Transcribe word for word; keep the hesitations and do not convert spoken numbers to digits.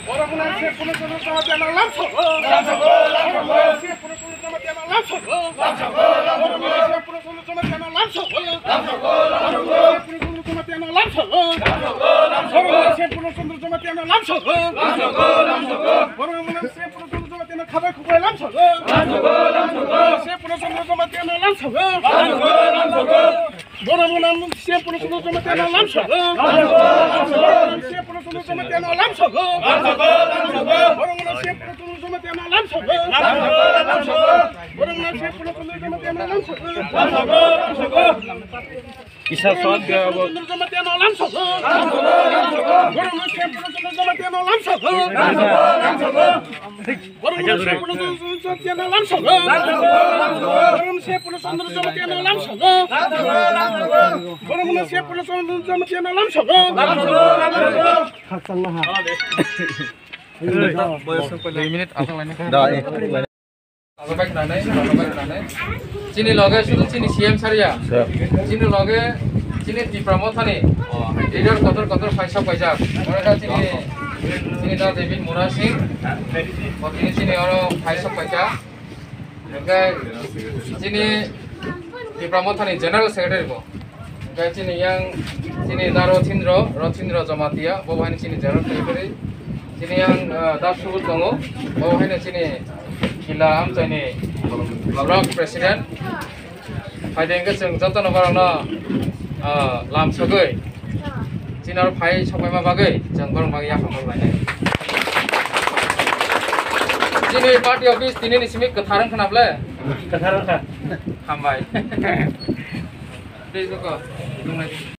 Boromuna se Purno Chandra Jamatia no lamsogo. Lamsogo, lamsogo. Se Purno Chandra Jamatia no lamsogo. Lamsogo, lamsogo. Boromuna se Purno Chandra Jamatia no lamsogo. Lamsogo, lamsogo. Se Purno Chandra Jamatia no lamsogo. Lamsogo, lamsogo. Boromuna se Purno Chandra Jamatia no lamsogo. Lamsogo, lamsogo. Boromuna se Purno Chandra Jamatia no khabai khubai lamsogo. Lamsogo, lamsogo. Se Purno Chandra Jamatia no lamsogo. Lamsogo, lamsogo. Boromuna se Purno Chandra Jamatia no lamsogo. Lamsogo, lamsogo. Se Purno Chandra Jamatia no lamsogo. Lamsogo, lamsogo. Boromuna se Purno Chandra Jamatia no lamsogo. Lamsogo, lamsogo. Boromuna se Purno Chandra Jamatia no lamsogo. Lamsogo, lamsogo. Kisa sot ke abo. Boromuna se Purno Chandra Jamatia no lamsogo. Lamsogo, lamsogo. Boromuna se Purno Chandra Jamatia no lamsogo. Boromuna se Purno Chandra Jamatia no lamsogo. Lamsogo, lamsogo. Boromuna se Purno Chandra Jamatia no lamsogo. Lamsogo, lamsogo. Boromuna se Purno Chandra Jamatia no lamsogo. Lamsogo, lamsogo. Dui minute asal ini. Da, eh. Chini loge sudu chini C M sariya. Chini loge chini Tipra Mothani leader kotor kotor phaisok paijak. Oro kha chini, chini da David Murasing. Bo chini, chini oro phaisok paijak. Hingke chini Tipra Mothani General Secretary bo. Hingke chini yang chini da Rothindro, Rothindro Jamatia, bo bahai ni chini General Secretary. Chini yang, ah, da Subut tongo, bo bahai ni chini Kila Amchaini Block President. Hai de hingke chwng joto no borok no, ah, lam sogwi. Chini oro phai sokpaima bagwi chwng borok bagwi yaphang lainai. Chini party office tini ni simi kwthar wng khna ble? Kwthar wng kha. Hambai. Tei joko, nungnai.